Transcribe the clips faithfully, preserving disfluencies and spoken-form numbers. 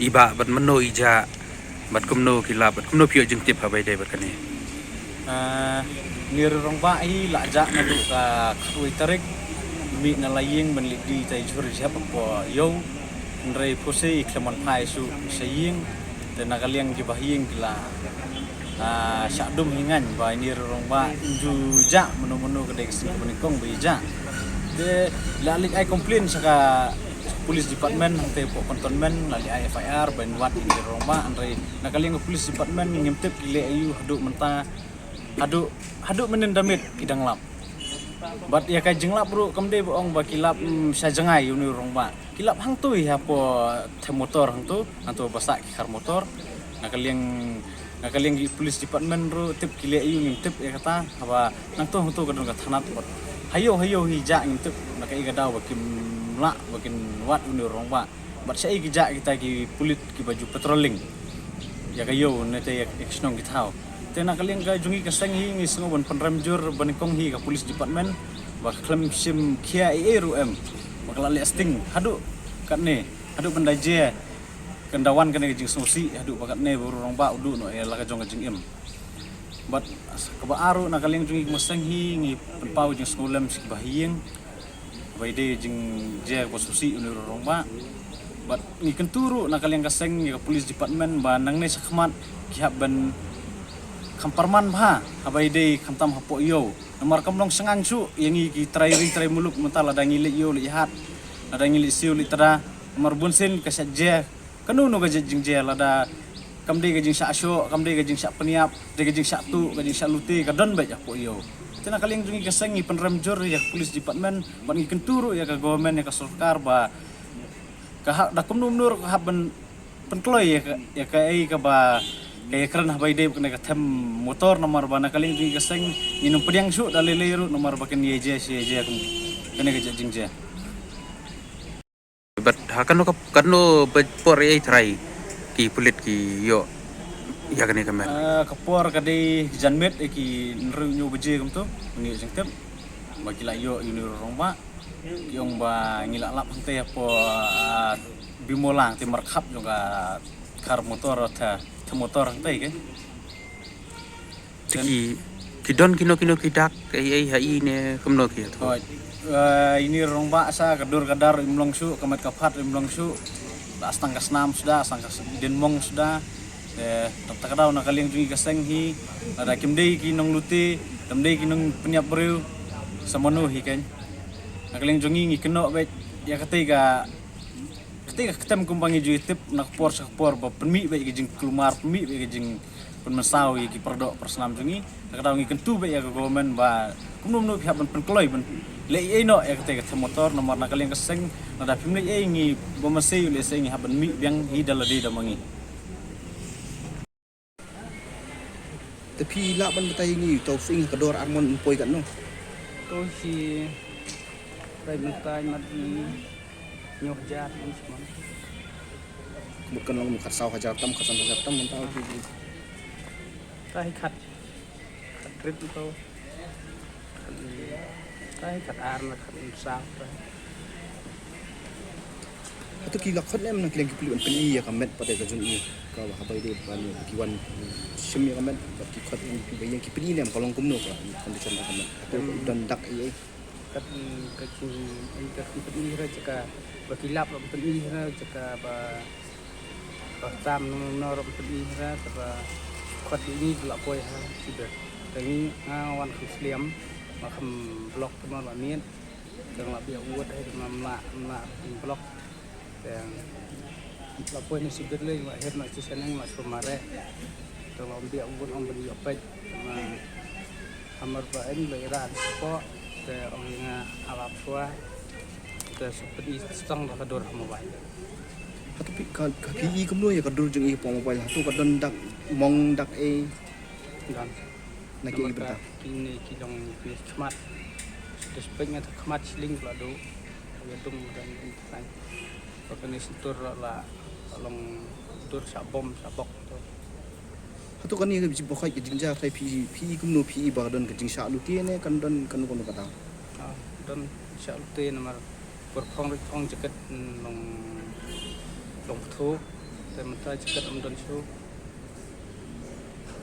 I bah bad mynno i jah, bad kumno ki lap, bad kumno phi ïoh jingtip ha ba ïadei bad kane? Ah, une u rangbah hi la jah naduh ka khatwei tarik, mih na la ïing ban leit die tai jhur jhep hapoh ïew. Hynrei phusi i khlem wan phai shuh sha ïing, te na ka liang ki bahaïing ki la ah, shah dum hi ngan ba une u rangbah um ju jah, mano mano ka dei ka sien kaba nyngkong ba i jah. Te la leit ai complain sha ka police department hangtei hapoh cantonment, la leit ai F I R ban wad une u rangbah, hynrei na ka liang ka police department ngim tip ki leh aïu haduh mynta, haduh, haduh mynnin da miet ki dang lap. Bad ïa ka jinglap ruh kam dei ba ong ba ki lap, mm, sha jngai ïa une u rangbah. Ki lap hangto hi hapoh them motor hangto, hangto ba sah ki khar motor. Na ka liang, na ka liang ki police department ruh tip ki leh aïu ngim tip ïa kata, haba nangto hangto ka don ka thanat bad ha ïew ha ïew hi jah ngim tip na kaei ka daw ba kim lah ba kin wad une u rangbah. Bad shaei ki jah kita ki pulit kiba ju patrolling ïa ka ïew ne te ïa ka shnong ki thaw. Te na ka liang ka jong ngi ka seng hi ngi sngew ban pynrem jur ba nyngkong hi ka police department ba ka khlem shim khia ei ei ruh em, ba ka la leh sting haduh katne, haduh ban da jia, kan da wan kane ka jingsngewsih haduh ba katne ba u rangbah u duh noh ïa la ka jong ka jingim. Bad kaba ar ruh na ka liang jong ngi ka seng hi ngi pynpaw jingsngewlem sha ki bahaïing ba ïadei jingjia kaba sngewsih une u rangbah. Bad ngi kyntu ruh na ka liang ka seng ïa ka police department ba nangne sha khmat ki hap ban kham pyrman bha haba ïadei khamtam hapoh ïew. Namar kam long shngain shuh ïa ngi ki trai ri trai muluk mynta lada ngi leit ïew leit hat, lada ngi leit siew leit tda. Namar bunsien ka shah jia kano kano ka jait jingjia, lada kam dei ka jingshah shoh, kam dei ka jingshah pynïap, dei ka jingshah tuh, ka jingshah lute, ka don beit hapoh ïew. Te na ka liang jong ngi ka seng ngi pynrem jur ïa ka police department bad ngi kyntu ruh ïa ka government, ïa ka sorkar ba ka hap da kumno kumno ruh ka hap ban pynkloi ïa ka, ïa kaei kaba ka ïakren haba ïadei bad kane ka them motor, namar ba na ka liang jong ngi ka seng ngin ym pdiang shuh da lei lei ruh namar ba kan ïa jia shi ïa jia kum kane ka jait jingjia. Bad ha kano ka, kano ba por ei ei trai ki pulit ki ïoh ïa kane ka met? Ah, ka por ka dei janmiet, eh, ki hynriew hynñiew baje kumto, ngi ïoh jingtip ba ki la ïoh ïa une u rangbah. Ki ong ba ngi la lap hangtei hapoh, ah, Bimollang te markhap jong ka khar motor, the, the motor hangtei ke. Te ki, ki don kino kino ki dak ei ei ha i ne kumno ki ïathuh? Hooid. Eh, ine i rangbah sa ka dur ka dar im long shuh, ka met ka phad im long shuh. La sdang ka snam suda, sdang ka s-, dien mong suda. Eh, ta ka daw na ka liang jong ngi ka seng hi, lada kim dei ki nonglute, kim dei ki nongpynïap briew, sa mano hi kein. Na ka liang jong ngi ngi kynnoh beit ïa katei ka Kata ka ktem kumba ngi ju ïatip na ka por sha ka por ba pynmih beit ïa ka jingkulmar, pynmih beit ïa ka jingpynmynsaw ïa ki paradoh parasnam jong ngi. Na ka daw ngi kyntu beit ïa ka government ba kumno kumno phi hap ban pynkloi ban leh ei ei noh ïa kata ka them motor namar na ka liang ka seng lada phim leh ei ngi ba ma sei u leh sei ngi hap ban mih biang hi da lade da ma ngi. Te phi lah ban batai ïa ngi, to phi ïa ka dor armon un poi katno? To shi trai mynta mat hynñiew hajar kum sman. Mut kan long khatsaw hajar tam, khatsan hajar tam mynta phi. Ta hi khat, khat rit to. Khat, ta hi khat ar na khat saw ta. Hato ki la khot ne em na ki leng ki pulit ban pyni ïa ka met pat ka jong i, ka haba ïadei ban ki wan shim ïa ka met bad ki khot ne em, ki ba ïeng ki pyni ne em ka long kumno ka condition ka met? Hato ka don dak ei ei? Kat ka jing ei ka pyni ra jaka ba ki lap la pyni ra jaka ba ba tam no no ra pyni ra ta ba khot ni la poi ha sibet. Te ngi nga wan kham sliam ma kham block ma la miet. Tang la biak wut hai ma mla mla block. Tang la poi ni sibit le ma her na sisen ma sumare. Tang la biak wut ong ban ïoh peit ma hamar ba en le ira ni po. Te ong nga alap sua. Te sipit i stang da ka dur ha mobile. Hato phi ka, ka phi i kumno ïa ka dur jong i hapoh mobile? Hato ka don dak mong dak ei? Don. Na ki i bynta. Kine ki long ki khmat. Te sipit nga ta khmat sling la do. Ïa dum dan in tan. Ba kane sintur la, la long dur sha bom sha bok to. Hato kane ka jingpynkhuid ka jingjia trai phi, phi kumno phi ba don ka jingshah lute ne kan don kano kano kata? Ah, don shah lute namar por phong rit phong jaket, mm, long Long pthu, te mynta jaket ym don shuh.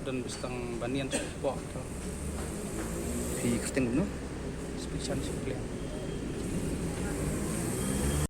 Don bistang banian shuh pok to. Phi kyrteng kumno? Spichan shuh kliang.